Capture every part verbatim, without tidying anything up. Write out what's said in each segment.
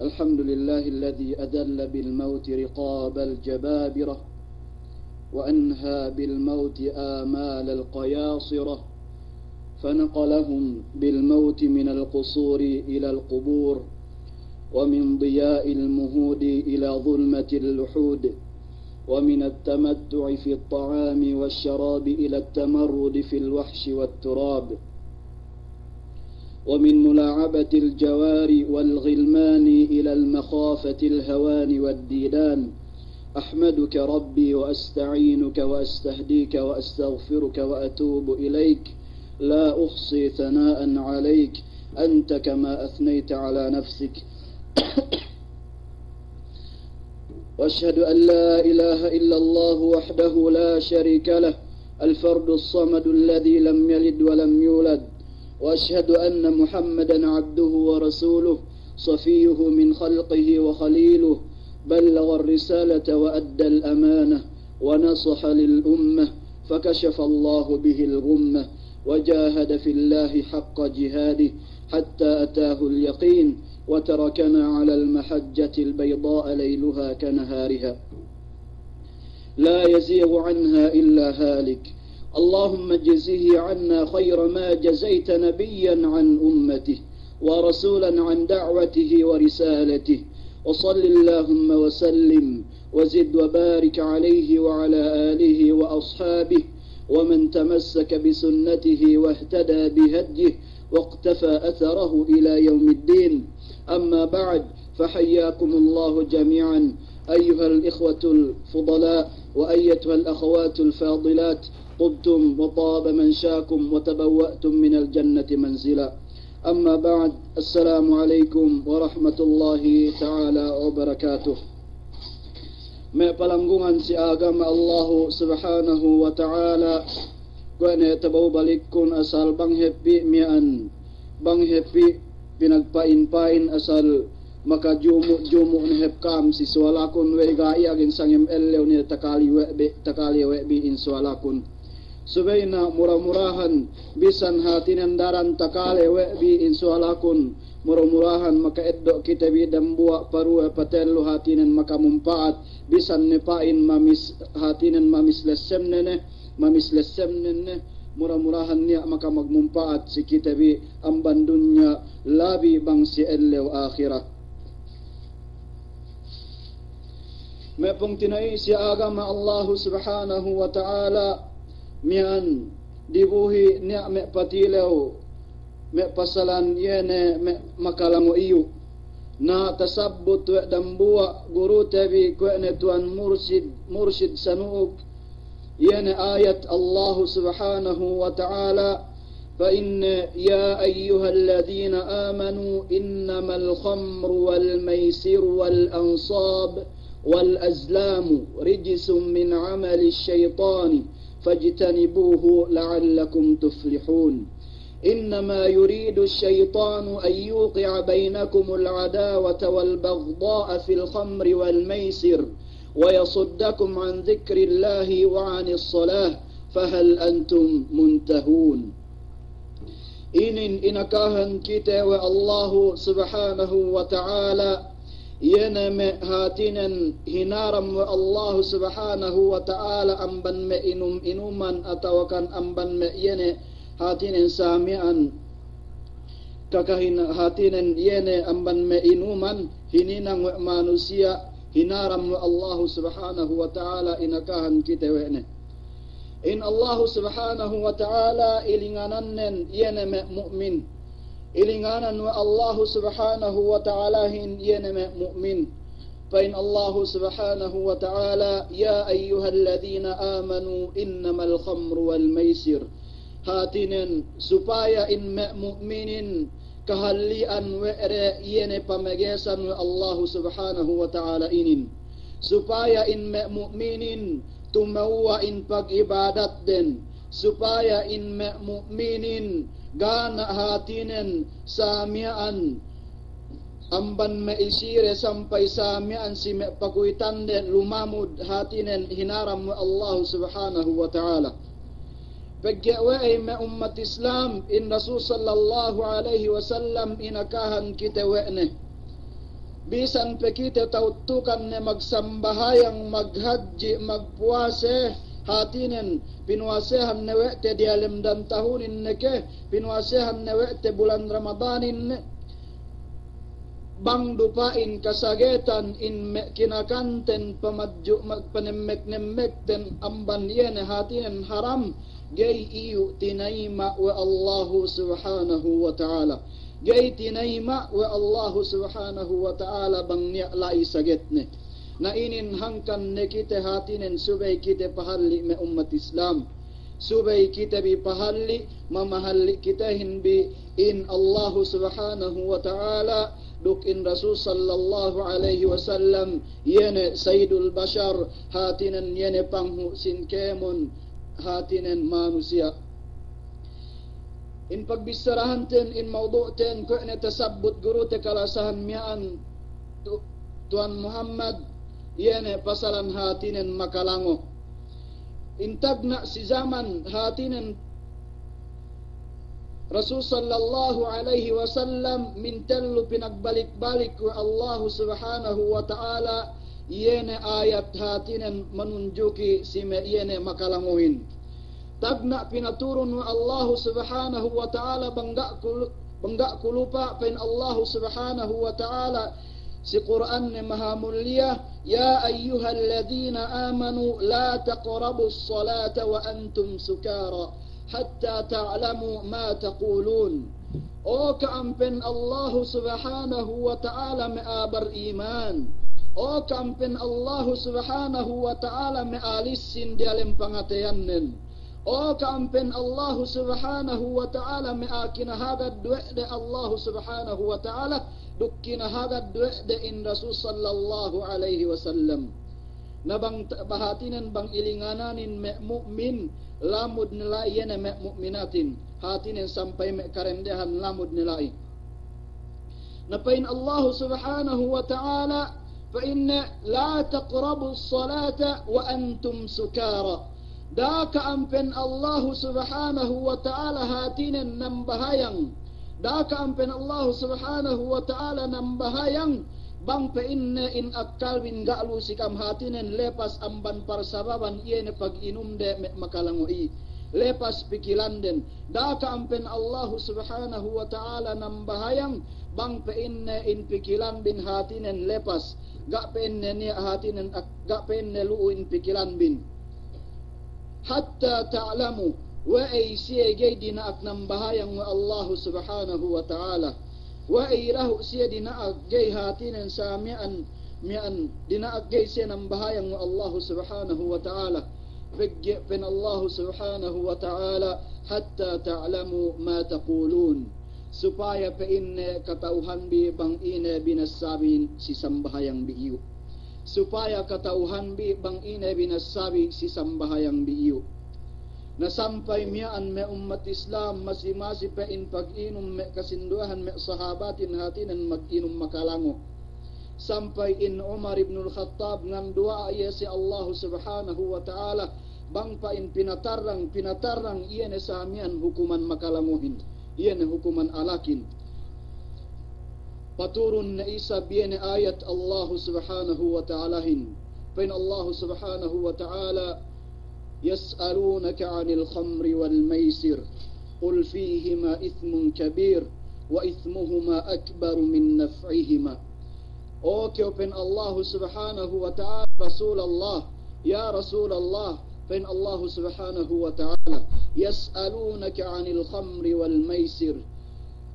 الحمد لله الذي أذل بالموت رقاب الجبابرة، وأنهى بالموت آمال القياصرة، فنقلهم بالموت من القصور إلى القبور، ومن ضياء المهود إلى ظلمة اللحود، ومن التمتع في الطعام والشراب إلى التمرد في الوحش والتراب، ومن ملاعبة الجواري والغلمان إلى المخافة الهوان والديدان. أحمدك ربي وأستعينك وأستهديك وأستغفرك وأتوب إليك. لا أحصي ثناء عليك أنت كما أثنيت على نفسك. وأشهد أن لا إله إلا الله وحده لا شريك له، الفرد الصمد الذي لم يلد ولم يولد، وأشهد أن محمدا عبده ورسوله، صفيه من خلقه وخليله، بلغ الرسالة وأدى الأمانة ونصح للأمة، فكشف الله به الغمة، وجاهد في الله حق جهاده حتى أتاه اليقين، وتركنا على المحجة البيضاء ليلها كنهارها، لا يزيغ عنها إلا هالك. اللهم اجزه عنا خير ما جزيت نبيا عن أمته، ورسولا عن دعوته ورسالته. وصل اللهم وسلم وزد وبارك عليه وعلى آله وأصحابه ومن تمسك بسنته واهتدى بهديه واقتفى أثره إلى يوم الدين. أما بعد، فحياكم الله جميعا أيها الإخوة الفضلاء وأيتها الأخوات الفاضلات، طبتم وطاب ممشاكم وتبوأتم من الجنة منزلا. أما بعد، السلام عليكم ورحمة الله تعالى وبركاته. Me' palanggungan si agama Allahu Subhanahu wa Ta'ala, kuwe' ne tabawbalikkun asal bang hep bi' miya'an, bang hep bi' pinagpa'in-pa'in asal makajumu'-jumu' ne hep kam si suwalakun we' ga'i agin sangem ellew ne takale we' bi', takale we' bi' in suwalakun. Subey na mura-murahan bisan hatinen daran takale we' bi' in suwalakun, mura-murahan maka'eddo' kite bi dambuwa' paruwe patellu hatinen makamumpa'at, bisan ne pa'in mamis-, hatinen mamislessemne ne, mamislessemnen ne, mura-murahan niya' makamagmumpa'at si kite bi amban dunya labi bang si ellew ahirat. Me' pungtina'i si agama Allahu Subhanahu wa Ta'ala, miya'an dibuhi' niya' me' patilew, me' pasalan iye ne me' makalango' iyu'. Na tasabbut we' dambuwa' gurute bi kuwe' ne Tuwan Mursid, Mursid Sanu'uk, iye ne ayat Allahu Subhanahu wa Ta'ala, pa'inne, يا أيها الذين آمنوا إنما الخمر والميسر والأنصاب والأزلام رجس من عمل الشيطان فاجتنبوه لعلكم تفلحون. إنما يريد الشيطان أن يوقع بينكم العداوة والبغضاء في الخمر والميسر ويصدكم عن ذكر الله وعن الصلاة فهل أنتم منتهون. Inin inakahan kite we' Allahu Subhanahu wa Ta'ala, iye ne me' hatinen hinaram we' Allahu Subhanahu wa Ta'ala amban me' inum-inuman atawakan amban me' iye ne hatinen samiya'an kakahin hatinen iye ne amban me' inuman hininang we' manusiya', hinaram we' Allahu Subhanahu wa Ta'ala inakahan kite we' ne. In Allahu Subhanahu wa Ta'ala ilinganannen iye ne me' mu'min. Ilinganan we' Allahu Subhanahu wa Ta'alahin iye ne me' mu'min. Pa'in Allahu Subhanahu wa Ta'ala, يا أيها الذين آمنوا إنما الخمر والميسر. Hatinen supaya in me' mu'minin kahalli'an we' de iye ne pamegesan we' Allahu Subhanahu wa Ta'ala inin. Supaya in me' mu'minin tumewwa' in pag'ibadatden. Supaya in me' mu'minin ga' ne hatinen samiya'an amban me' iside sampay samiya'an si me' pakuwitande lumamud hatinen hinaram we' Allahu Subhanahu wa Ta'ala. Pegge' we'ey me' ummat Islam, in Rasul sallallahu alaihi wasallam inakahan kite we' ne. Bisan pe kite tau tukan ne magsambahayang, maghadji', magpuwase, hātinen pinuwasehan ne we' te diyalem dan tahunin ne ke, pinuwasehan ne we' te bulan Ramadanin ne. Bang du pa'in kasagetan in me' kinakanten pamadju', ma-, panemmek-nemmekten amban iye ne hātinen haram, ga'i iyu' tinayima' we' Allahu Subhanahu wa Ta'ala. Ga'i tinayima' we' Allahu Subhanahu wa Ta'ala bang niya' la'i sagetne. Na inin hangkan ne kite hātinen subey kite pahalli' me' ummat Islam. Subey kite bi pahalli', mamahalli' kitehin bi in Allahu Subhanahu wa Ta'ala, duk in Rasul sallallahu alaihi wasallam, iye ne Sayyidul Bashar, hātinen iye ne panghu' sin kēmon, hātinen manusiya'. In pagbissarahanten, in mawdu'ten, kuwe' ne tasabbut gurute kalasahan miya'an tu-, Tuwan Muhammad, iye ne pasalan hātinen makalango. In tagna' si jaman hātinen Rasul sallallahu alaihi wasallam mintellu pinagbalik-balik we' Allahu Subhanahu wa Ta'ala, iye ne ayat hātinen manunjuki si me' iye ne makalangohin. Tagna' pinaturun we' Allahu Subhanahu wa Ta'ala bang ga' ku lu-, bang ga' ku lupa' pa'in Allahu Subhanahu wa Ta'ala si Kur'an ne mahamulliya, يا أيها الذين آمنوا لا تقربوا الصلاة وأنتم سكارى حتى تعلموا ما تقولون. O ka'am pa'in Allahu Subhanahu wa Ta'ala me' a'a bariman. O ka'am pa'in Allahu Subhanahu wa Ta'ala me' a'a lissin diyalem pangateyannen. O ka'am pa'in Allahu Subhanahu wa Ta'ala me' a'a kinahagad we' de Allahu Subhanahu wa Ta'ala, duk kinahagad we' de in Rasul sallallahu alaihi wasallam. Na bang t-, bahātinen bang ilingananin me' mu'min, lamud ne la'i iye ne me' mu'minatin. Hātinen sampay me' karendehan lamud ne la'i. Na pa'in Allahu Subhanahu wa Ta'ala, pa'inne, لا تقربوا الصلاة وأنتم سكارى. Da'a ka'am pa'in Allahu Subhanahu wa Ta'ala hātinen nambahayang. Da'a ka'am pa'in Allahu Subhanahu wa Ta'ala nambahayang, bang pa'inne in akkalbin ga' lu si ka'am hātinen lepas amban parsababan iye ne pag'inumde me' makalango'i. Lepas pikilanden. Da'a ka'am pa'in Allahu Subhanahu wa Ta'ala nambahayang, bang pa'inne in pikilanbin hātinen lepas. Ga' pa'inne niya' hātinen ak-, ga' pa'inne lu'u in pikilanbin. حتى تعلموا, we'ey siye ga'i dina'ak nambahayang we' Allahu Subhanahu wa Ta'ala. We'ey dahu' siye dina'ak ga'i hātinen sa miya'an, miya'an dina'ak ga'i siye nambahayang we' Allahu Subhanahu wa Ta'ala. Pegge' pa'in Allahu Subhanahu wa Ta'ala, حتى تعلموا ما تقولون. Supaya pa'inne kata'uhanbi bang ine binassabi si sambahayangbi iyu'. Supaya kata'uhanbi bang ine binassabi si sambahayangbi iyu'. Na sampay miya'an me' ummat Islam, masi-masi pe in pag'inum me' kasinduwehan me' sahabatin hātinen mag'inum makalango. Sampay in Umar ibnul Khattab nganduwa'a iye si Allahu Subhanahu wa Ta'ala, bang pa'in pinatarrang, pinatarrang iye ne sa miya'an hukuman makalangohin, iye ne hukuman alakin. Paturun ne isab iye ne ayat Allahu Subhanahu wa Ta'alahin. Pa'in Allahu Subhanahu wa Ta'ala, يسألونك عن الخمر والميسر قل فيهما إثم كبير وإثمهما أكبر من نفعهما. O kew, pa'in Allahu Subhanahu wa Ta'ala, Rasulallah, ya Rasulallah, pa'in Allahu Subhanahu wa Ta'ala, يسألونك عن الخمر والميسر.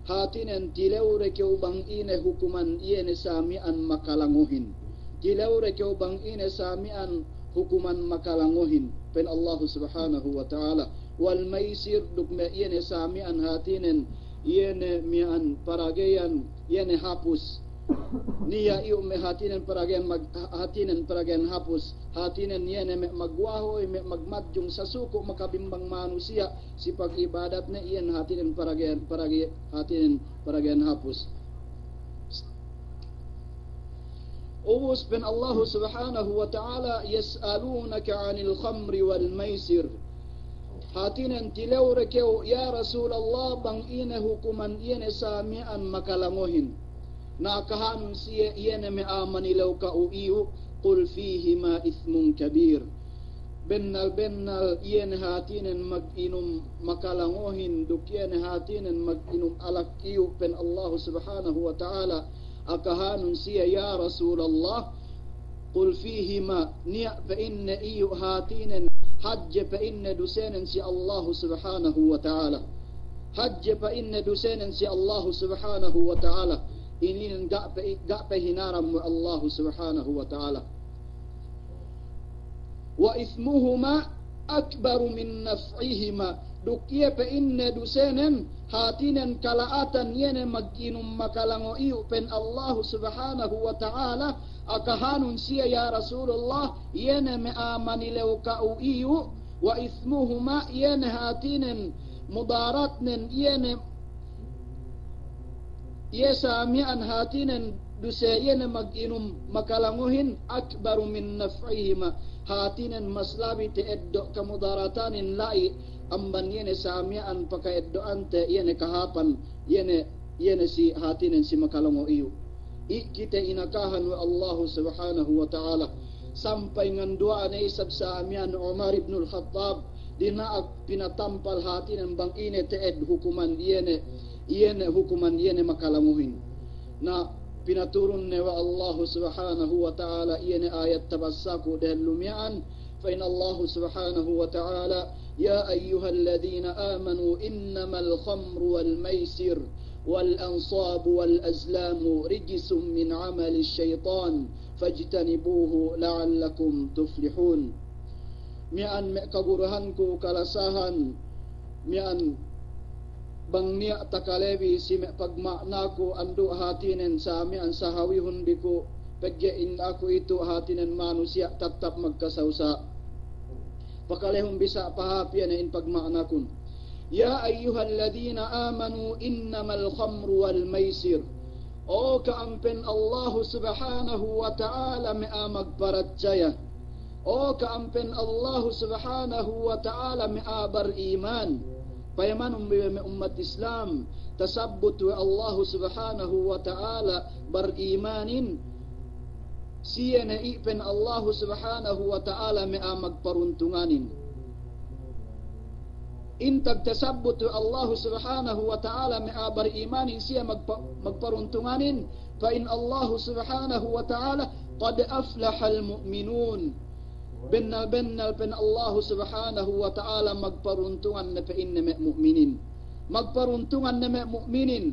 Hātinen tilewde kew bang ine hukuman iye ne sa miya'an makalangohin. Tilewde kew bang ine sa miya'an hukuman makalangohin, pa'in Allahu Subhanahu wa Ta'ala. Wal maisir, duk me' iye ne sa miya'an hātinen, iye ne miya'an parageyan, iye ne hapus. Niya' iyu' me' hātinen parageyan mag-, ha-, hātinen parageyan hapus. Hātinen iye ne me' magwahoy, me' magmadjung sasuku' makabimbang manusiya', si pag'ibadatne iyan hātinen parageyan, parage-, hātinen parageyan hapus. Ubus pa'in Allahu Subhanahu wa Ta'ala, يسألونك عن الخمر والميسر. Hātinen tilewde kew, ya Rasulallah, bang ine hukuman iye ne sa miya'an makalangohin. Na akahanun siye iye ne me' a'a manilew ka'u iyu', قل فيهما إثم كبير. Bennal-bennal iye ne hātinen maginum makalangohin duk iye ne hātinen maginum alak iyu' pa'in Allahu Subhanahu wa Ta'ala, akahanun siye ya Rasulallah, قل فيهما, niya' pa'inne iyu' hātinen, hadje pa'inne dusenen si Allahu Subhanahu wa Ta'ala. Hadje pa'inne dusenen si Allahu Subhanahu wa Ta'ala. Ininen ga' pe, ga' pe hinaram we' Allahu Subhanahu wa Ta'ala. وإثمهما أكبر من نفعهما. Duk iye pa'inne dusenen, hātinen kala'atan iye ne maginum makalango iyu' pa'in Allahu Subhanahu wa Ta'ala, akahanun siye ya Rasulullah, iye ne me' a'a manilew ka'u iyu', وإثمهما, iye ne hātinen mudaratnen, iye ne, iye sa miya'an hātinen duse iye ne maginum makalangohin, أكبر من نفعهما, hātinen mas labi te'ed do' kamudaratanin la'i amban iye ne sa miya'an paka'eddo'ante iye ne kahāpan, iye ne, iye ne si hātinen si makalango iyu'. I' kite inakahan we' Allahu Subhanahu wa Ta'ala. Sampay nganduwa'a ne isab sa miya'an Umar ibnul Khattab, dina'ak pinatampal hātinen bang ine te'ed hukuman iye ne, iye ne hukuman iye ne makalangohin. Na pinaturun ne we' Allahu Subhanahu wa Ta'ala iye ne ayat tabassaku dehellu miya'an, pa'in Allahu Subhanahu wa Ta'ala, يا أيها الذين آمنوا إنما الخمر والميسر والأنصاب والأزلام رجس من عمل الشيطان فاجتنبوه لعلكم تفلحون. Miya'an me' kaguruhanku kalasahan, miya'an bang niya' takalebi si me' pagma'naku andu' hātinen sa miya'an sahawihun bi ku, pegge' in aku itu' hātinen manusiya' tattap magkasawsa'. Pakalehun bisa' pahāp iye ne in pagma'nakun. يا أيها الذين آمنوا إنما الخمر والميسر. O ka'am pa'in Allahu Subhanahu wa Ta'ala me' a'a magparatsaya. O ka'am pa'in Allahu Subhanahu wa Ta'ala me' a'a bariman. Payamanun bi we' me' ummat Islam, tasabbut we' Allahu Subhanahu wa Ta'ala barimanin, siye ne i' pa'in Allahu Subhanahu wa Ta'ala me' a'a magparuntunganin. In tagtasabbut we' Allahu Subhanahu wa Ta'ala me' a'a barimanin siye magpa-, magparuntunganin, pa'in Allahu Subhanahu wa Ta'ala, قد أفلح المؤمنون. Bennal-bennal pa'in Allahu Subhanahu wa Ta'ala magparuntungan ne pa'inne me' mu'minin. Magparuntungan ne me' mu'minin.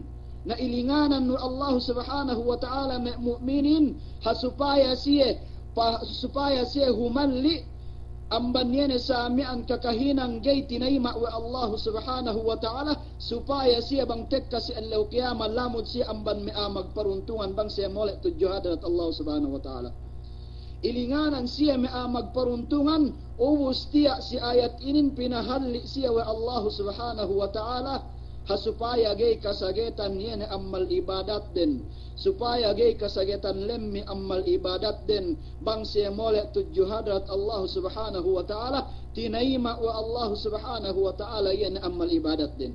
Na ilinganan we' Allahu Subhanahu wa Ta'ala me' mu'minin, ha supaya siye, pa-, supaya siye humalli' amban iye ne sa miya'an kakahinang ga'i tinayima' we' Allahu Subhanahu wa Ta'ala, supaya siye bang tekka si ellew kiyama lamud siye amban me' a'a magparuntungan bang siye mole' tudju hadrat Allahu Subhanahu wa Ta'ala. Ilinganan siye me' a'a magparuntungan, ubus tiya' si ayat inin pinahalli' siye we' Allahu Subhanahu wa Ta'ala, ha supaya ga'i kasagetan iye ne amal ibadatden, supaya ga'i kasagetan lemmi' amal ibadatden, bang siye mole' tudju hadrat Allahu Subhanahu wa Ta'ala, tinayima' we' Allahu Subhanahu wa Ta'ala iye ne amal ibadatden.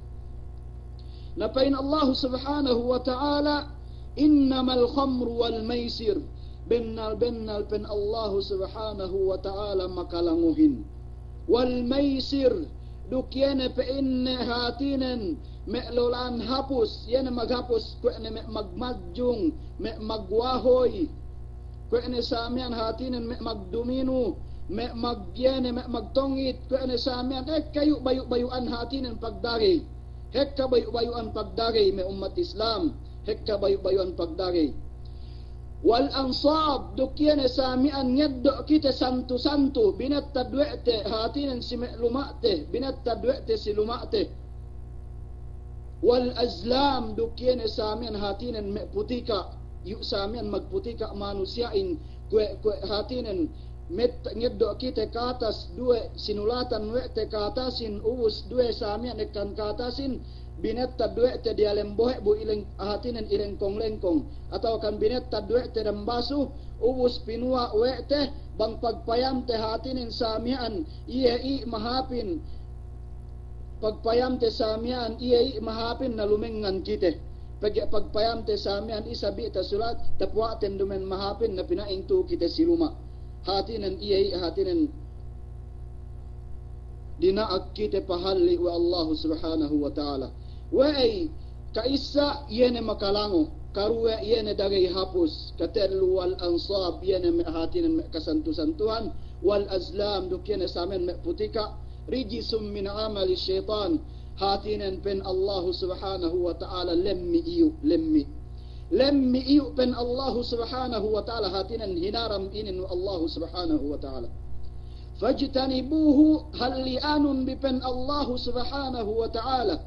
Na pa'in Allahu Subhanahu wa Ta'ala, إنما الخمر والميسر. Bennal-bennal pa'in Allahu Subhanahu wa Ta'ala makalanguhin. والميسر, duk iye ne pa'inne hātinen me' lola'an hapus, iye ne maghapus, kuwe' ne me' magmadjung, me' magwahoy, kuwe' ne sa miya'an hātinen me' magduminu, me' mag-, iye ne me' magtongit, kuwe' ne sa miya'an, eh, kayu' bayu'-bayu'an hātinen pagdagey. Hekka bayu'-bayu'an pagdagey me' ummat Islam. Hekka bayu'-bayu'an pagdagey. والأنصاب, duk iye ne sa miya'an ngeddo' kite santu-santu, binettad we' te, hātinen si me' luma'te, binettad we' te si luma'te. والأزلام, duk iye ne sa miya'an hātinen me' putika', iyu' sa miya'an magputika' manusiya'in, kuwe', kuwe' hātinen met-, ngeddo' kite katas duwe sinulatan we' te katasin, ubus duwe sa miya'an ekkan katasin, binettad we' te diyalem bohe' bu ileng-, hātinen ilengkong-lengkong, atawa kan binettad we' te dambasu, ubus pinuwa' we' te, bang pagpayamte hātinen sa miya'an, iye i' mahāpin, pagpayamte sa miya'an, iye i' mahāpin na lumengngan kite. pegge' pagpayamte sa miya'an isab bi' tasulat, tapuwa'ten dumen mahāpin na pina'in tu'u kite si luma'. Hātinen iye i', hātinen dina'ak kite pahalli' we' Allahu Subhanahu wa Ta'ala. We'ey, ka'issa, iye ne makalango', karuwe, iye ne dagey hapus, katellu, wal ansab, iye ne me' hātinen me' kasantu-santuhan, wal azlam, duk iye ne samen me' putika', rijsum min amali shaytan, hātinen pa'in Allahu Subhanahu wa Ta'ala lemmi' iyu', lemmi'. Lemmi' iyu' pa'in Allahu Subhanahu wa Ta'ala, hātinen hinaram inin we' Allahu Subhanahu wa Ta'ala. Fajtanibuhu, halli'anun bi pa'in Allahu Subhanahu wa Ta'ala.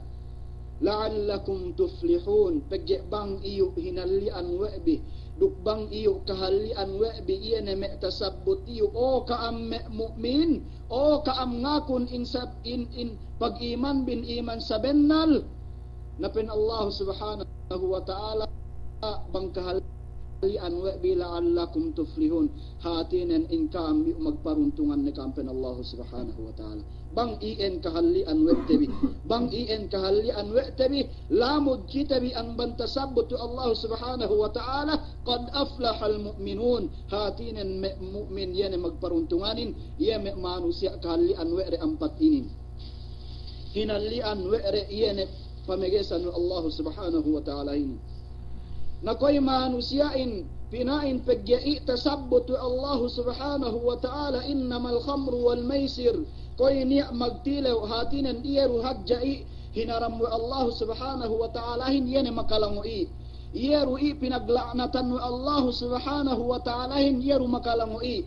La'allakum tuflihun, pegge' bang iyu' hinalli'an we' bi, duk bang iyu' kahalli'an we' bi, iye ne me' tasabbut iyu', o ka'am me' mu'min, o ka'am ngakun in sab-, in, in pag'iman bin iman sabennal. Na pa'in Allahu Subhanahu wa Ta'ala, bang kahalli'an we' bi la'allakum tuflihun. Hātinen in ka'am bi magparuntungan ne ka'am pa'in Allahu Subhanahu wa Ta'ala. Bang iyan kahalli'an we' te bi. Bang iyan kahalli'an we' te bi. Lamud kite bi amban tasabbut we' Allahu Subhanahu wa Ta'ala. Qad aflahal mu'minun. Hātinen me' mu'min iye ne magparuntunganin. Iye me' manusiya' kahalli'an we' de ampat inin. Hinalli'an we' de iye ne pamegesan we' Allahu Subhanahu wa Ta'ala inin. Na kuwe' manusiya'in pina'in pegge' i' tasabbut we' Allahu Subhanahu wa Ta'ala, innamal khamru wal maysir. Kuwe' niya' magtilew, hātinen iye du hadja i' hinaram we' Allahu Subhanahu wa Ta'alahin, iye ne makalango' i'. Iye du i' pinagla'natan we' Allahu Subhanahu wa Ta'alahin, iye du makalango' i'.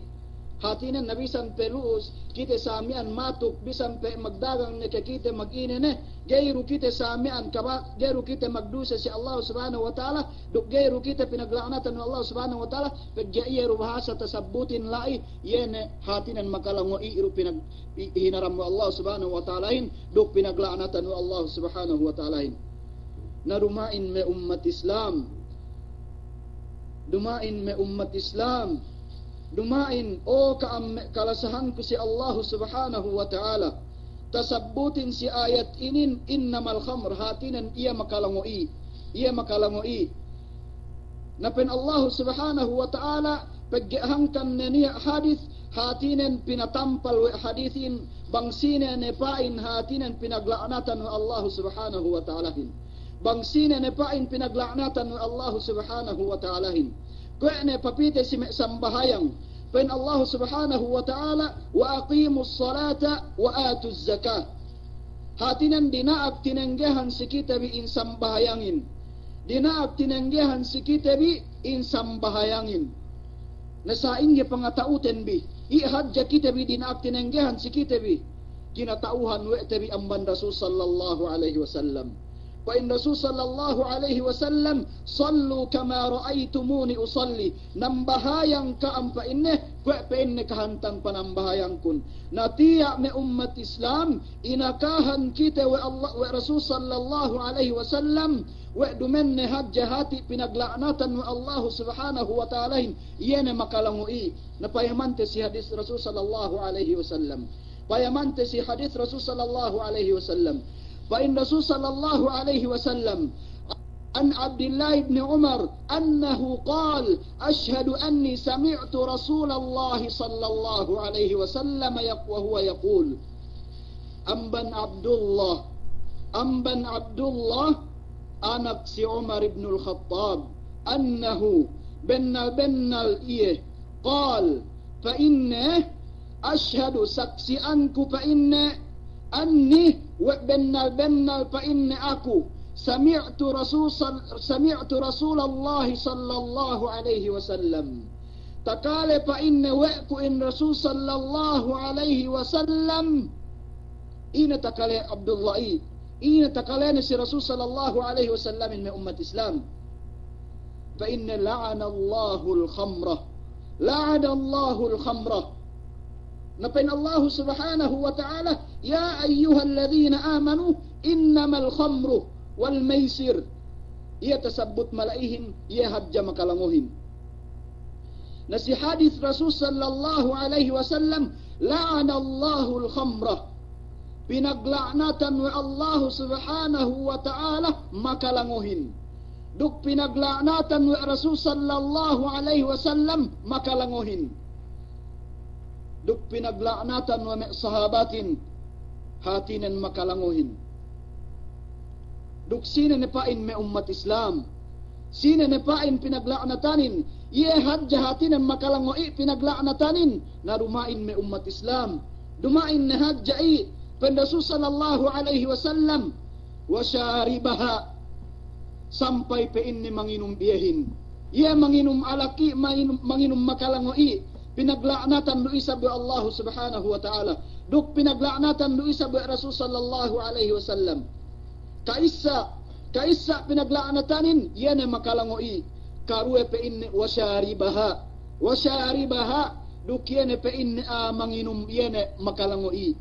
Hātinen na bisan pe lu'us kite sa miya'an matuk, bisan pe magdagang ne ke kite, magine ne, ga'i du kite sa miya'an kaba-, ga'i du kite magduse si Allahu Subhanahu wa Ta'ala, duk ga'i du kite pinagla'natan we' Allahu Subhanahu wa Ta'ala, pegge' iye du bahasa tasabbutin la'i, iye ne hātinen makalango' i' du pinag-, i-, hinaram we' Allahu Subhanahu wa Ta'alahin, duk pinagla'natan we' Allahu Subhanahu wa Ta'alahin. Na duma'in me' ummat Islam. Duma'in me' ummat Islam. Duma'in, o ka'am me' kalasahanku si Allahu Subhanahu wa Ta'ala. Tasabbutin si ayat inin, innamal khamr, hātinen iye makalango' i'. Iye makalango' i'. Na pa'in Allahu Subhanahu wa Ta'ala, pegge' hangkan ne niya' hadis, hātinen pinatampal we' hadisin, bang sine ne pa'in hātinen pinagla'natan we' Allahu Subhanahu wa Ta'alahin. Bang sine ne pa'in pinagla'natan we' Allahu Subhanahu wa Ta'alahin. Kuwe' ne papite si me' sambahayang. Pa'in Allahu Subhanahu wa Ta'ala, wa aqimus salata wa atuz zakah. Hātinen dina'ak tinenggehan si kite bi in sambahayangin. Dina'ak tinenggehan si kite bi in sambahayangin. Na sa'ingge pangata'uten bi, i' hadja kite bi dina'ak tinenggehan si kite bi. Kinata'uhan we' te bi amban Rasul sallallahu alaihi wasallam. Pa'in Rasul sallallahu alaihi wasallam, sallu kama ra'aytumuni usalli. Nambahayang ka'am pa'inne, kuwe' pa'inne kahantang panambahayangkun. Na tiya' me' ummat Islam, inakahan kite we' Allah, we' Rasul sallallahu alaihi wasallam, we' duma'in ne hadja hāti pinagla'natan we' Allahu Subhanahu wa Ta'alahin, iye ne makalango' i'. Na payamante si hadis Rasul sallallahu alaihi wasallam. Payamante si hadis Rasul sallallahu alaihi wasallam. Pa'in Rasul sallallahu alaihi wasallam, عن عبد الله بن عمر أنه قال: أشهد أني سمعت رسول الله صلى الله عليه وسلم يق-، وهو يقول. Amban Abdullah, amban Abdullah, anak si Umar ibnul Khattab, أنه, bennal-bennal iye, قال, pa'inne, أشهد, saksi'anku pa'inne, أني, we' bennal-bennal pa'inne aku, سمعت رسول صل-، سمعت رسول الله صلى الله عليه وسلم. Takale pa'inne we' ku in Rasul sallallahu alaihi wasallam. Ine takale Abdullah i'? Ine takalene si Rasul sallallahu alaihi wasallam in me' ummat Islam? Pa'inne, لعن الله الخمر. لعن الله الخمر. Na pa'in Allahu Subhanahu wa Ta'ala, يا أيها الذين آمنوا إنما الخمر والميسر. Iye tasabbut mala'ihin, iye hadja makalangohin. Na si hadis Rasul sallallahu alaihi wasallam, لعن الله الخمر. Pinagla'natan we' Allahu Subhanahu wa Ta'ala makalangohin. Duk pinagla'natan we' Rasul sallallahu alaihi wasallam makalangohin. Duk pinagla'natan we' me' sahabatin, hātinen makalangohin. Duk sine ne pa'in me' ummat Islam? Sine ne pa'in pinagla'natanin? Iye hadja hātinen makalango'i pinagla'natanin, na duma'in me' ummat Islam. Duma'in ne hadja i', pa'in Rasul sallallahu alaihi wasallam, wa sharibaha, sampay pa'inne manginum iyehin. Iye manginum alaki', manginum, manginum makalango'i, pinagla'natan du isab we' Allahu subhanahu wa ta'ala. Duk pinagla'natan du isab we' Rasul sallallahu alaihi wasallam. Ka'issa, ka'issa pinagla'natanin, iye ne makalango'i. Karuwe pa'inne wa sharibaha. Wa sharibaha, duk iye ne pa'inne a'a manginum iye ne makalango'i.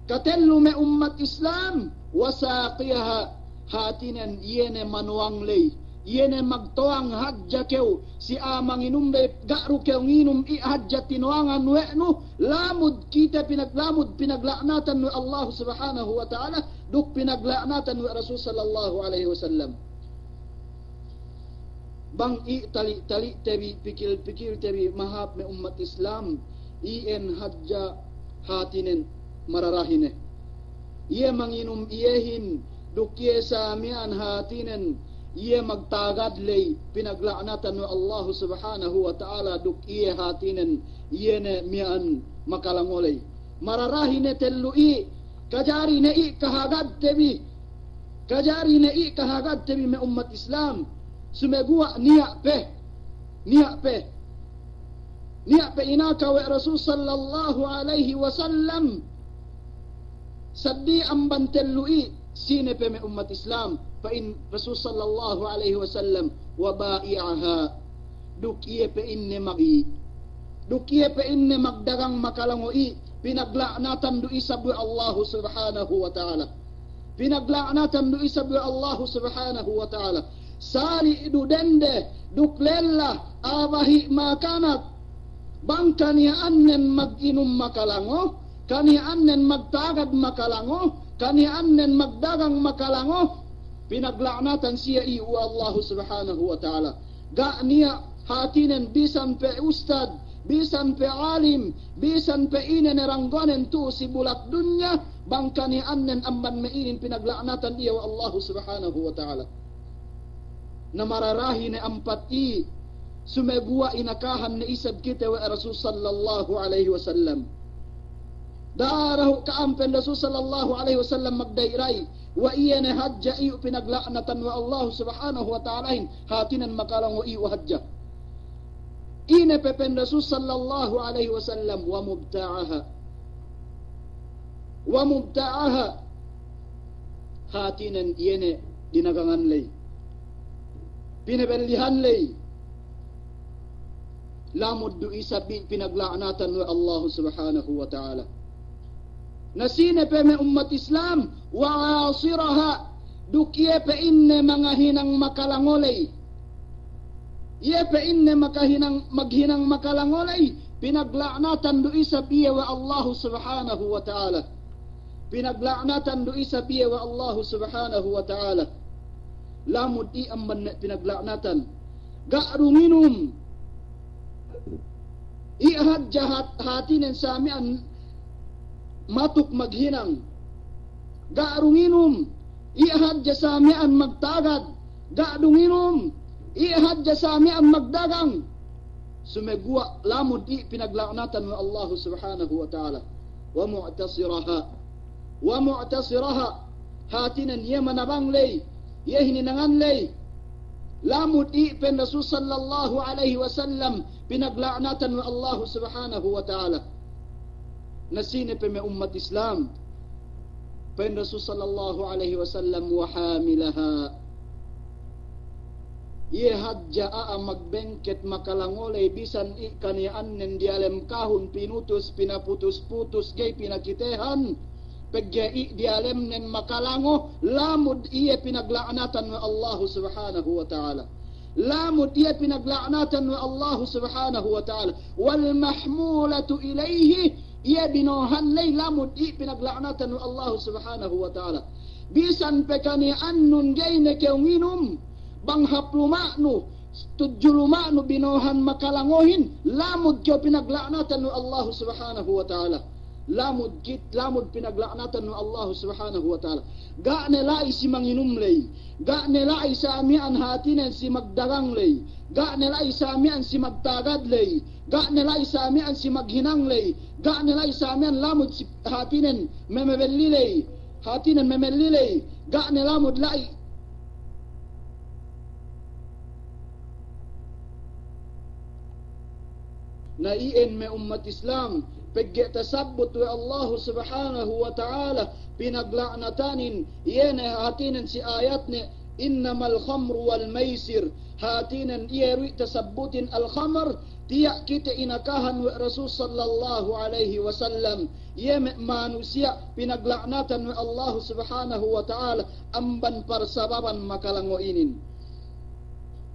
Katellu me' ummat Islam, wa saqiyaha, hātinen iye ne manowang ley, iye ne magtowang hadja kew, si a'a manginum ley ga' du kew nginum i' hadja tinowangan we' nu, lamud kite pinag-, lamud pinagla'natan we' Allahu subhanahu wa ta'ala, duk pinagla'natan we' Rasul sallallahu alaihi wasallam. Bang i' tali'-tali'te bi, pikil-pikilte bi, mahāp me' ummat Islam, iyan hadja hātinen mararahi ne. Iye manginum iyehin, duk iye sa miya'an hātinen, iye magtagad ley, pinagla'natan we' Allahu subhanahu wa ta'ala, duk iye hātinen, iye ne miya'an makalango ley. Mararahi ne tellu i', kajari ne i' kahagadte bi, kajari ne i' kahagadte bi me' ummat Islam, sumeguwa' niya' pe, niya' pe, niya' pe inaka we' Rasul sallallahu alaihi wasallam, saddi amban tellu i', sine pe me' ummat Islam, pa'in Rasul sallallahu alaihi wasallam, wa ba'i'aha, duk iye pa'inne mag-, duk iye pa'inne magdagang makalango i', pinagla'natan du isab we' Allahu subhanahu wa ta'ala. Pinagla'natan du isab we' Allahu subhanahu wa ta'ala. Sali' du dende, duk lella, a'a bahi' makanak. Bang kaniya'annen maginum makalango, kaniya'annen magtagad makalango, kaniya'annen magdagang makalango, pinagla'natan siye i' we' Allahu subhanahu wa ta'ala. Ga' niya' hātinen bisan pe ustad, bisan pe alim, bisan pe ine ne ranggonen tu'u si bulak dunya, bang kaniya'annen amban me' inin pinagla'natan iye we' Allahu subhanahu wa ta'ala. Na mararahi ne ampat i', sumeguwa' inakahan ne isab kite we' Rasul sallallahu alaihi wasallam. Da'a dahu' ka'am, pa'in Rasul sallallahu alaihi wasallam, magda'i-da'i, wa iye ne hadja iyu' pinagla'natan we' Allahu subhanahu wa ta'alahin, hātinen makalango iyu' hadja. Ine pe, pa'in Rasul sallallahu alaihi wasallam, wa mubta'aha. Wa mubta'aha. Hātinen iye ne dinagangan ley, pinebellihan ley, lamud du isab i' pinagla'natan we' Allahu subhanahu wa ta'ala. Na sine pe me' ummat Islam, wa 'asiraha, duk iye pa'inne mangahinang makalango ley. Iye pa'inne makahinang, maghinang makalango ley, pinagla'natan du isab iye we' Allahu subhanahu wa ta'ala. Pinagla'natan du isab iye we' Allahu subhanahu wa ta'ala. Lamud i' amban ne pinagla'natan. Ga' du nginum. I' hadja hat-, hātinen sa miya'an matuk maghinang. Ga' du nginum. I' hadja sa miya'an magtagad. Ga' du nginum. I' hadja sa miya'an magdagang. Sumeguwa' lamud i' pinagla'natan we' Allahu subhanahu wa ta'ala. Wa mu'tasiraha. Wa mu'tasiraha. Hātinen iye manabang ley, iye hininangan ley. Lamud i', pa'in Rasul sallallahu alaihi wasallam, pinagla'natan we' Allahu subhanahu wa ta'ala. Na sine pe me' ummat Islam, pa'in Rasul sallallahu alaihi wasallam, wa hamilaha. Iye hadja a'a magbengket makalango ley, bisan i' kaniya'annen diyalem kahun pinutus, pinaputus-putus, ga'i pinakitehan, pegge' i' diyalemnen makalango, lamud iye pinagla'natan we' Allahu subhanahu wa ta'ala. Lamud iye pinagla'natan we' Allahu subhanahu wa ta'ala. Wal mahmulatu ilayhi, iye bino'ohan ley, lamud i' pinagla'natan we' Allahu subhanahu wa ta'ala. Bisan pe kani'annun ga'i ne kew nginum, bang hap luma'nu, tudju luma'nu bino'ohan makalangohin, lamud kew pinagla'natan we' Allahu Subhanahu wa Ta'ala. Lamud kit-, lamud pinagla'natan we' Allahu Subhanahu wa Ta'ala. Ga' ne la'i si manginum ley, ga' ne la'i sa miya'an hātinen si magdagang ley, ga' ne la'i sa miya'an si magtagad ley, ga' ne la'i sa miya'an si maghinang ley, ga' ne la'i sa miya'an lamud si hātinen memebelli ley, hātinen memelli ley, ga' ne lamud la'i. Na iyan me' ummat Islam, pegge' tasabbut we' Allahu Subhanahu wa Ta'ala, pinagla'natanin, iye ne hātinen si ayatne, "Innamal khamru wal maisir." Hātinen iye du i' tasabbutin al-khamr, tiya' kite inakahan we' Rasul sallallahu alaihi wasallam. Iye me' manusiya' pinagla'natan we' Allahu Subhanahu wa Ta'ala amban parsababan makalango' inin.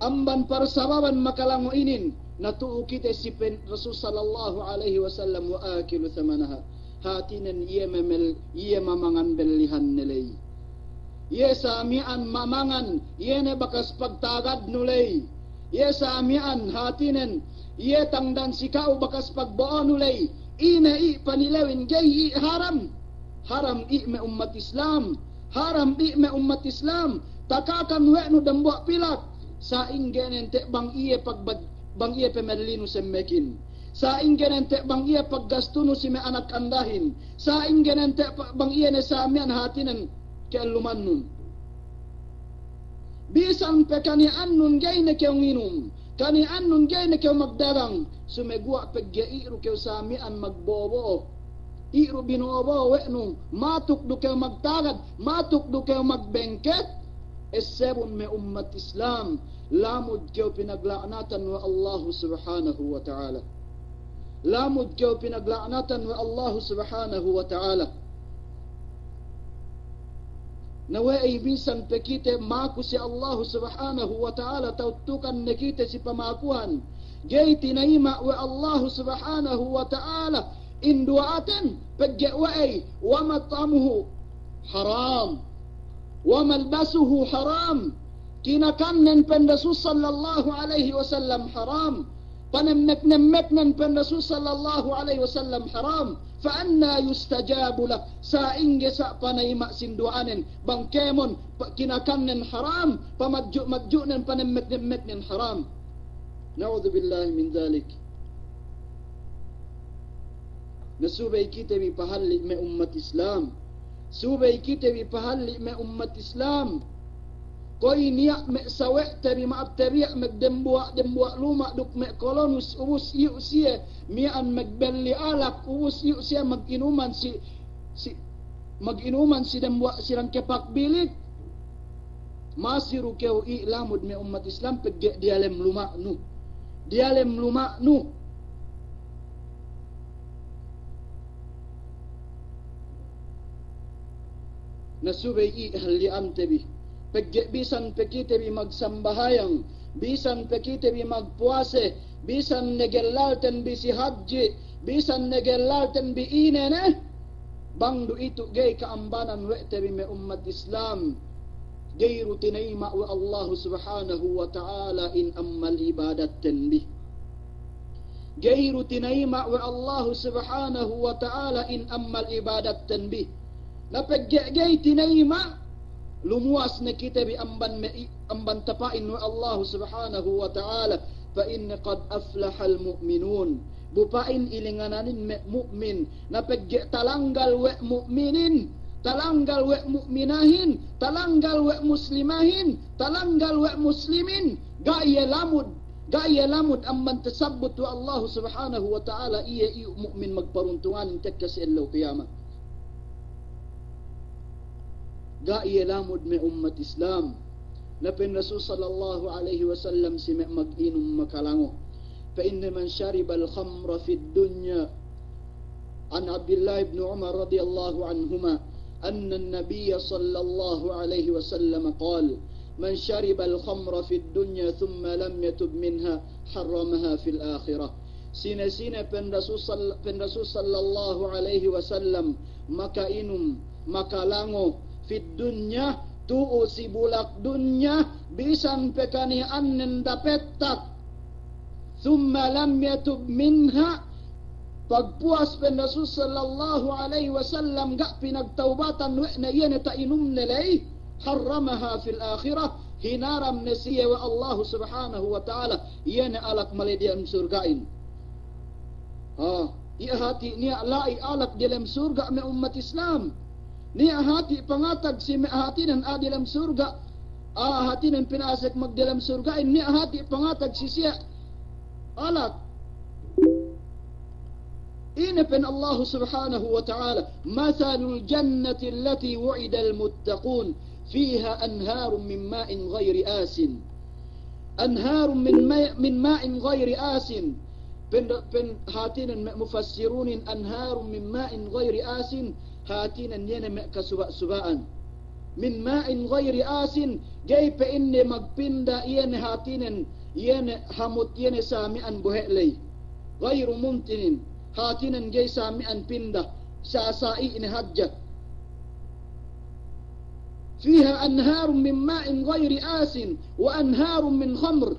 Amban parsababan makalango' inin, natu'u kite si pa'in Rasul sallallahu alaihi wasallam, "Wa akilu thamanaha." Hātinen iye memel-, iye mamangan bellihanne ley. Iye sa miya'an mamangan, iye ne bakas pagtagadnu ley. Iye sa miya'an hātinen, iye tangdan si ka'u bakas pagbo'onu ley. Ine i' panilewin, ga'i i' haram. Haram i' me' ummat Islam. Haram i' me' ummat Islam. Takakan we' nu dambuwa' pilak. Sa'ingge nente' bang iye pagbad-, bang iye pemellinu semmekin. Sa'ingge nente' bang iye paggastunu si me' anak andahin. Sa'ingge nente' pa-, bang iye ne sa miya'an hātinen ke'ellumannun. Bisan pe kani'annun ga'i ne kew nginum, kani'annun ga'i ne kew magdagang, sumeguwa' pegge' i' du kew sa miya'an magbo'o-bo'o, i' du bino'o-bo'o we' nu, matuk du kew magtagad, matuk du kew magbengket, essebun me' ummat Islam, lamud kew pinagla'natan we' Allahu Subhanahu wa Ta'ala. Lamud kew pinagla'natan we' Allahu Subhanahu wa Ta'ala. Na we'ey bisan pe kite maku si Allahu Subhanahu wa Ta'ala, tawtukan ne kite si pamakuhan, ga'i tinayima' we' Allahu Subhanahu wa Ta'ala in duwa'aten, pegge' we'ey, "Wa mat'amuhu haram, wa malbasuhu haram." Kinakannen pa'in Rasul sallallahu alaihi wasallam haram. Panemmek-nemmeknen pa'in Rasul sallallahu alaihi wasallam haram. Fa anna yustajabu lah. Sa'ingge sa' panayima' sin duwa'anen. Bang kēmon, pa-, kinakannen haram. Pamadju'-madju'nen, panemmek-nemmeknen haram. Na'udzubillahi min dzalik. Na subey kite bi pahalli' me' ummat Islam. Subey kite bi pahalli' me' ummat Islam. Kuwe' niya' me' sawe'te bi ma'ap tabiya' me' dembuwa'-dembuwa' luma' duk me' kolonus ubus iyu' siye miya'an magbelli alak, ubus iyu' siye maginuman si, si, maginuman si dembuwa' si dangkepak bilik. Masi du kew i' lamud me' ummat Islam pegge' diyalem luma'nu. Diyalem luma'nu. Na subey i' halli'ante bi. Pegge' bisan pe kite bi magsambahayang, bisan pe kite bi magpuwase, bisan ne gellalten bi si hadji', bisan ne gellalten bi ine ne. Bang du itu ga'i ka'ambanan we' te bi me' ummat Islam, ga'i du tinayima' we' Allahu Subhanahu wa Ta'ala in ammal ibadatten bi. Ga'i du tinayima' we' Allahu Subhanahu wa Ta'ala in ammal ibadatten bi. Na pegge' ga'i tinayima', lumuwas ne kite bi amban me' i-, amban tapa'in we' Allahu Subhanahu wa Ta'ala, pa'inne, "Qad aflahal mu'minun." Bu pa'in ilingananin me' mu'min, na pegge' talanggal we' mu'minin, talanggal we' mu'minahin, talanggal we' muslimahin, talanggal we' muslimin, ga' iye lamud, ga' iye lamud amban tasabbut we' Allahu Subhanahu wa Ta'ala iye iyu' mu'min magparuntunganin tekka si ellew kiyamat. Ga' iye lamud me' ummat Islam. Na pa'in Rasul sallallahu alaihi wasallam si me' maginum makalango. Pa'inne, "Man sharibal khamra fid dunya." An Abdillah ibn Umar radiyallahu anhuma, anna an-nabiyya sallallahu alaihi wasallam qal, "Man sharibal khamra fid dunya thumma lam yatub minha, harramaha fil akhirah." Sine-sine pa'in Rasul sal-, pa'in Rasul sallallahu alaihi wasallam makainum, makalango, fid dunya, tu'u si bulak dunya, bisan pe kaniya'annen dapettak. Thumma lam yatub minha, pagpuwas pa'in Rasul sallallahu alaihi wasallam ga' pinagtawbatan we' ne iye ne ta'inumne ley, harramaha fil akhirah, hinaram ne siye we' Allahu subhanahu wa ta'ala, iye ne alak male diyalem surga'in. Ha, iye hati' niya' la'i alak diyalem surga' me' ummat Islam. Niya' hati' pangatag si me' hatinen a'a diyalem surga', a'a hatinen pinasek magdiyalem surga'in, niya' hati' pangatag si siye alak. Ine pa'in Allahu subhanahu wa ta'ala, mathalul jannati allati wu'idal muttaqun, fiha anharun min ma'in ghayri asin. Anharun min ma-, min ma'in ghayri asin. Pa'in, pa'in hatinen me' mufassirunin, anharun min ma'in ghayri asin, hatinen iye ne me' kasuba'-suba'an. Min ma'in ghayri asin, ga'i pe inde magpinda iye ne hatinen, iye ne hamut iye ne sami'an bohe' ley. Ghayru muntinin, hatinen ga'i sami'an pinda, sasa'i ne hadja. Fiha anharun min ma'in ghayri asin, wa anharun min khamr.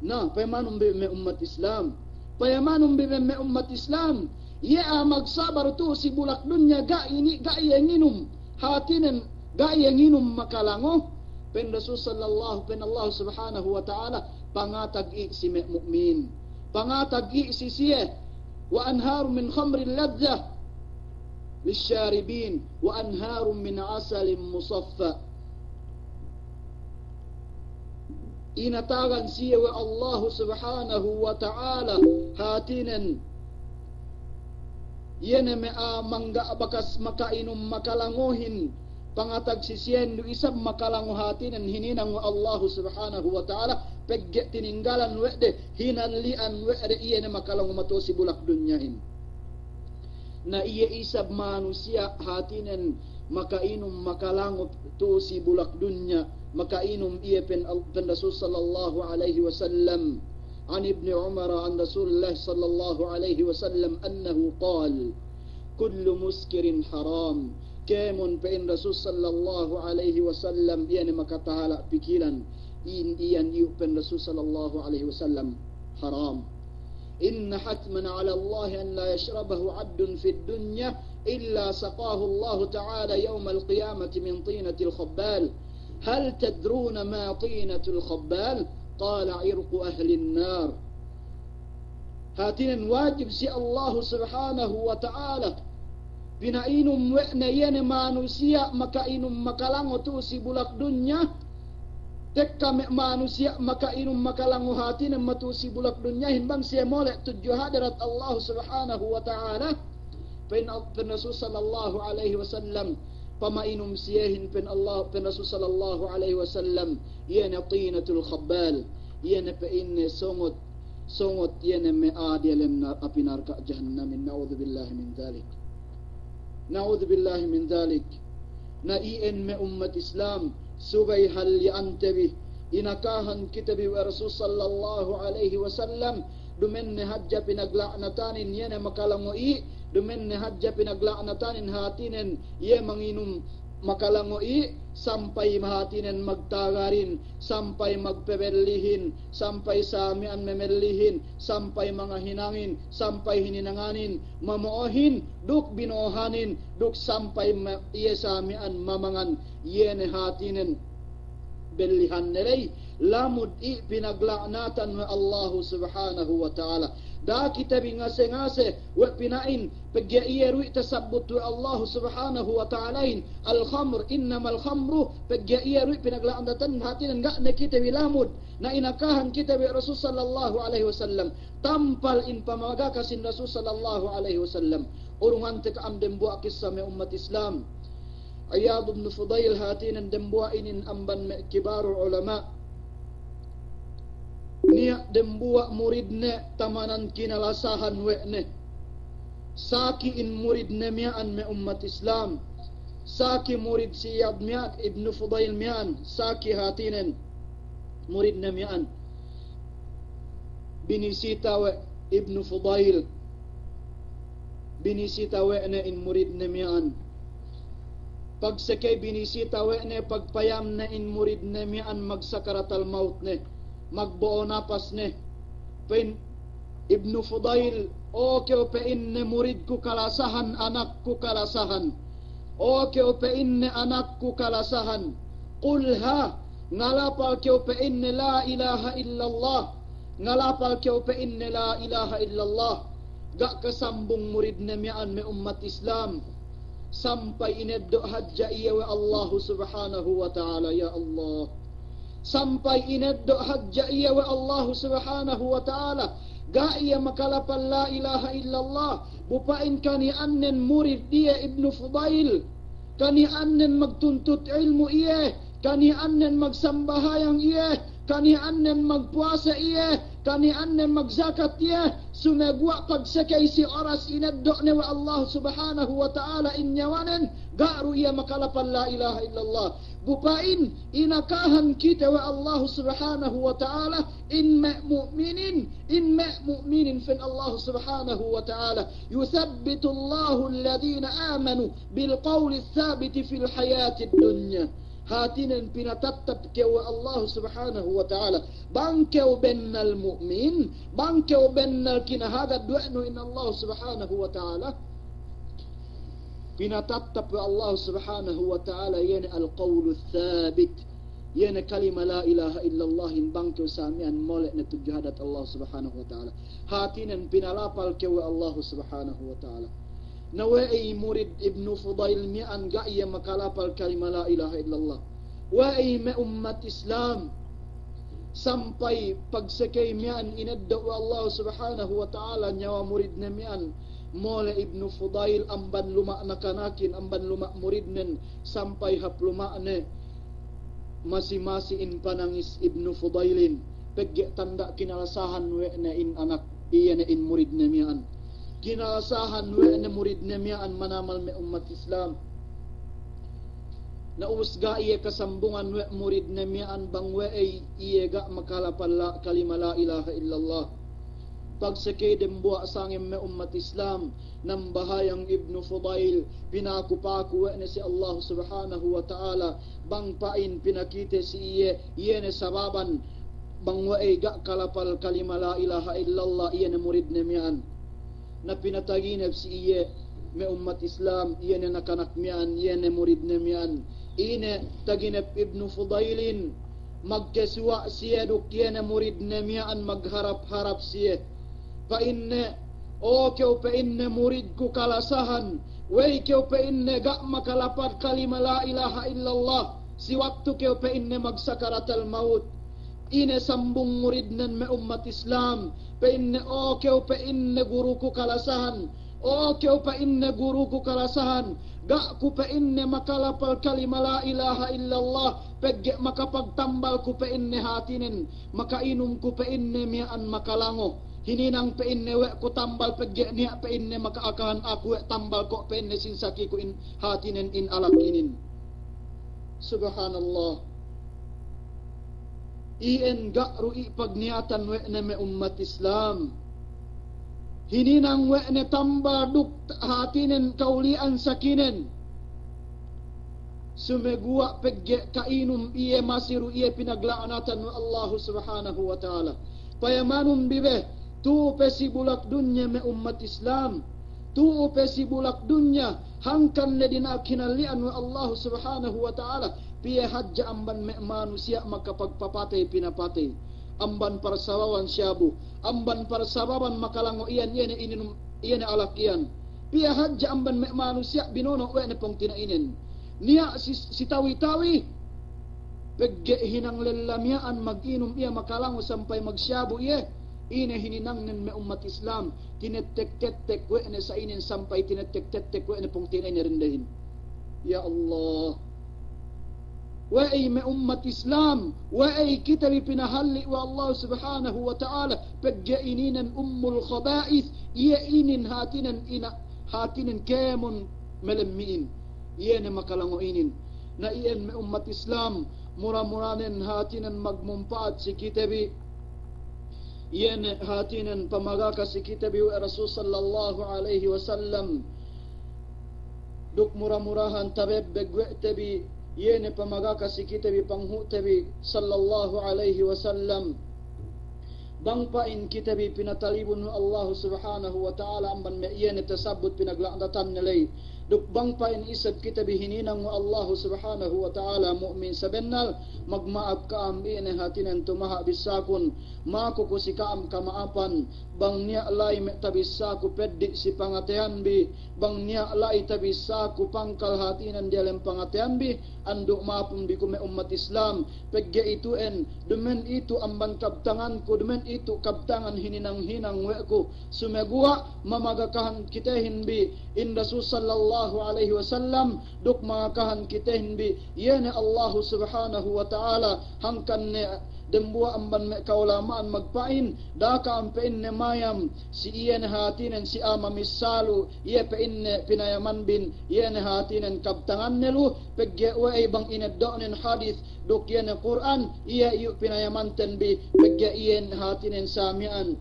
Na, payamanun bi me' ummat Islam. Payamanun bi me' ummat Islam. Iye a'a magsabar tu'u si bulak dunya ga' ini, ga' iye nginum. Hatinen ga' iye nginum makalango. Pa'in Rasul sallallahu, pa'in Allah subhanahu wa ta'ala, pangatag i' si me' mu'min. Pangatag i' si siye. Wa anharun min khamrin ladhdhah lisharibin, wa anharun min asalin musaffa. Inatagan siye we' Allahu subhanahu wa ta'ala, hatinen, iye ne me' a'a mangga' bakas maka'inum makalangohin, pangatag si siyen du isab makalango hatinen hininang we' Allahu subhanahu wa ta'ala, pegge' tininggalan we' de, hinalli'an we' de iye ne makalango matu'u si bulak dunyahin. Na iye isab manusiya' hatinen maka'inum makalango tu'u si bulak dunya, maka'inum iye pa'in, pa'in Rasul sallallahu alaihi wasallam. An Ibni Umar an Rasulillah sallallahu alaihi wasallam annahu qal, kullu muskirin haram. Kēmon pa'in Rasul sallallahu alaihi wasallam iye ne makatahala' pikilan, in iyan iyu' pa'in Rasul sallallahu alaihi wasallam haram. Inna hatman ala Allahi an la yashrabahu abdun fid dunya illa saqahu Allahu ta'ala yawmal qiyamati min tinatil khabbal. Hal tadruna ma tinatul khabbal? Qala irqu ahlin nar. Hatinen wajib si Allahu subhanahu wa ta'ala pina'inum we' ne iye ne manusiya' maka'inum makalango tu'u si bulak dunya. Tekka me' manusiya' maka'inum makalango hatinen matu'u si bulak dunyahin bang siye mole' tudju hadarat Allahu subhanahu wa ta'ala. Pa'in, pa'in Rasul sallallahu alaihi wasallam, pama'inum siyehin pa'in Allah, pa'in Rasul sallallahu alaihi wasallam, iye ne tinatul khabbal, iye ne pa'inne songot, songot iye ne me' a'a diyalem nar-, api narka' jahannamin, na'udhu billahi min dhalik. Na'udhu billahi min dhalik. Na iyan me' ummat Islam, subey halli'ante bi, inakahan kite bi we' Rasul sallallahu alaihi wasallam, dumenne hadja pinagla'natanin iye ne makalango i', dumenne hadja pinagla'natanin hatinen iye manginum makalango i', sampay hatinen magtagarin, sampay magpebellihin, sampay sami'an memellihin, sampay mangahinangin, sampay hininanganin, mamo'ohin, duk bino'ohanin, duk sampay ma-, iye sami'an mamangan, iye ne hatinen bellihanne ley, lamud i' pinagla'natan we' Allahu subhanahu wa ta'ala. Da'a kite bi ngase-ngase we' pina'in, pegge' iye du i' tasabbut we' Allahu subhanahu wa ta'alahin, al-khamr, innamal khamru, pegge' iye du i' pinagla'natan hatinen ga' ne kite bi lamud, na inakahan kite bi Rasul sallallahu alaihi wasallam, tampal in pamagaka sin Rasul sallallahu alaihi wasallam. Urungante ka'am dembuwa' kissa me' ummat Islam. Iyad ibn Fudail hatinen dembuwa' inin amban me' kibarul ulama. Niya' dembuwa' muridne tamanan kinalasahan we' ne. Saki in muridne miya'an me' ummat Islam. Saki murid si Iyad miya'an, ibn Fudail miya'an, saki hatinen muridne miya'an. Binisita we' ibn Fudail. Binisita we' ne in muridne miya'an. Pagsekey binisita we' ne, pagpayamne in muridne miya'an magsakaratal maut ne, magbo'o napas ne. Pa'in Ibnu Fudail, "O kew," pa'inne, "muridku kalasahan, anakku kalasahan. O kew," pa'inne, "anakku kalasahan. Qulha, ngalapal kew," pa'inne, "la ilaha illallah. Ngalapal kew," pa'inne, "la ilaha illallah." Ga' kasambung muridne miya'an me' ummat Islam. Sampay ineddo' hadja iye we' Allahu Subhanahu wa Ta'ala, ya Allah. Sampay ineddo' hadja iye we' Allahu Subhanahu wa Ta'ala. Ga' iye makalapal la ilaha illallah. Bu pa'in kaniya'annen murid iye Ibnu Fudail. Kaniya'annen magtuntut ilmu' iye. Kaniya'annen magsambahayang iye. Kaniya'annen magpuwasa iye. Kaniya'annen magjakat iye. Sumeguwa' pagsekey si oras ineddo' ne we' Allah Subhanahu wa Ta'ala in niyawanen, ga' du iye makalapal la ilaha illallah. Bu pa'in inakahan kite we' Allah Subhanahu wa Ta'ala, in me' mu'minin, in me' mu'minin, pa'in Allah Subhanahu wa Ta'ala, "Yuthabbitullahu alladhina amanu bil qawli thabiti fil hayatid dunya." Hātinen pinatattap kew we' Allah Subhanahu wa Ta'ala. Bang kew bennal mu'min, bang kew bennal kinahagad we' nu in Allah Subhanahu wa Ta'ala. Pinatattap we' Allah Subhanahu wa Ta'ala, iye ne al-qawlu thabit. Iye ne kalima la ilaha illallahin bang kew samiyan mole' ne tudju hadat Allah Subhanahu wa Ta'ala. Hātinen pinalapal kew we' Allah Subhanahu wa Ta'ala. Na we'ey murid Ibnu Fudail miya'an ga' iye makalapal kalima la ilaha illallah. We'ey me' ummat Islam. Sampay pagsekey miya'an ineddo' we' Allah Subhanahu wa Ta'ala niyawa muridne miya'an. Mole' Ibnu Fudail amban luma' nakanakin, amban luma' muridnen, sampay hap luma'ne. Masi-masi in panangis Ibnu Fudailin, pegge' tanda' kinalasahan we' ne in anak, iye ne in muridne miya'an. Kinalasahan we' ne muridne miya'an manamal me' ummat Islam. Na ubus ga' iye kasambungan we' muridne miya'an bang we'ey iye ga' makalapal la, kalima la ilaha illallah. Pagsekey dembuwa' sangem me' ummat Islam, nambahayang Ibnu Fudail, pinaku-paku we' ne si Allah Subhanahu wa Ta'ala, bang pa'in pinakite si iye, iye ne sababan, bang we'ey ga' kalapal kalima la ilaha illallah, iye ne muridne miya'an. Na pinataginep si iye, me' ummat Islam, iye ne nakanak miya'an, iye ne muridne miya'an. Ine taginep Ibnu Fudailin, magkesuwa' siye duk iye ne muridne miya'an magharap-harap siye. Pa'inne, "O kew," pa'inne, "muridku kalasahan, we'ey kew," pa'inne, "ga' makalapal kalima la ilaha illallah si waktu kew," pa'inne, "magsakaratal maut." Ine sambung muridnen me' ummat Islam, pa'inne, "O kew," pa'inne, "guruku kalasahan. O kew," pa'inne, "guruku kalasahan. Ga' ku," pa'inne, "makalapal kalima la ilaha illallah, pegge' makapagtambal ku," pa'inne, "hātinen, maka'inum ku," pa'inne, "miya'an makalango. Hininang," pa'inne, "we' ku tambal pegge' niya'," pa'inne, "maka'akahan aku we' tambal ko'," pa'inne, "sin sakiku in hātinen in alak inin." Subhanallah. Iyan ga' du i' pagniyatan we' ne me' ummat Islam. Hininang we' ne tambal duk hātinen kawli'an sakinen. Sumeguwa' pegge' ka'inum iye masi du iye pinagla'anatan we' Allahu Subhanahu wa Ta'ala. Payamanun bi be, tu'u pe si bulak dunya me' ummat Islam. Tu'u pe si bulak dunya, hangkan ne dina'ak hinalli'an we' Allahu Subhanahu wa Ta'ala, piye hadja amban me' manusiya' makapagpapatey pinapatey, amban parsababan siyabu, amban parsababan makalango' iyan, iye ne ininum, iye ne alak iyan. Piye hadja amban me' manusiya' binono' we' ne pungtina'inen. Niya' si, si tawi-tawi, pegge' hinang lella miya'an mag'inum iye makalango' sampay magsiyabu iye, ine hininangnen me' ummat Islam, tinettek-tettek we' ne sa'inen sampay tinettek-tettek we' ne pungtina'ine dendehin. Ya Allah. We'ey me' ummat Islam, we'ey kite bi pinahalli' we' Allah Subhanahu wa Ta'ala, pegge' ininen ummul khaba'ith, iye inin hātinen ina, hātinen kēmon melemmi'in. Iye ne makalango' inin. Na iyan me' ummat Islam, mura-muranen hātinen magmumpa'at si kite bi. Iye ne hātinen pamagaka si kite bi we' Rasul sallallahu alaihi wasallam. Duk mura-murahan tabebbeg we' te bi, iye ne pamagaka si kite bi panghu'te bi, sallallahu alaihi wasallam. Bang pa'in kite bi pinatalibun we' Allahu Subhanahu wa Ta'ala amban me' iye ne tasabbut pinagla'natan ne ley. Duk bang pa'in isab kite bi hininang we' Allahu Subhanahu wa Ta'ala mu'min sabennal, magma'ap ka'am, iye ne hātinen tumaha' bissākun, maku ku si ka'am kama'apan, bang niya' la'i me' tabissāku peddi' si pangateyanbi, bang niya' la'i tabissāku pangkal hātinen diyalem pangateyanbi, andu' ma'apun bi ku me' ummat Islam, pegge' itu'en, dumen itu' amban kabtanganku, dumen itu' kabtangan hininang-hinang we' ku, sumeguwa' mamagakahan kitehin bi in Rasul sallallahu alaihi wasallam, duk mangakahan kitehin bi, iye ne Allahu Subhanahu wa Ta'ala, hangkan ne dembuwa' amban me' ka'ulama'an magpa'in, da'a ka'am pa'inne mayam si iye ne hātinen si a'a mamissalu, iye pa'inne pinayamanbin, iye ne hātinen kabtanganne lu, pegge' we'ey bang ineddo'nen hadis, duk iye ne Kur'an, iye iyu' pinayamanten bi, pegge' iye ne hātinen sa miya'an.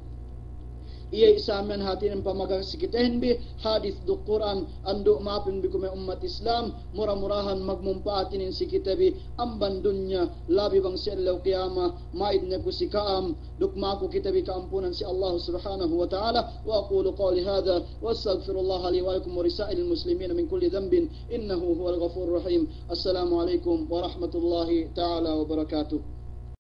Iye sa miya'an hātinen pamaga si kitehin bi, hadis duk Kur'an, andu' ma'apin bi ku me' ummat Islam, mura-murahan magmumpa'at inin si kite bi, amban dunya, labi bang si ellew kiyama, ma'id ne ku si ka'am, duk maku kite bi ka'ampunan si Allahu Subhanahu wa Ta'ala, wa aqulu qawli hadha, wa astaghfirullaha li wa lakum wa lisa'iril muslimina min kulli dhanbin, innahu huwal ghafurur rahim. Assalamu alaikum warahmatullahi ta'ala wabarakatuh.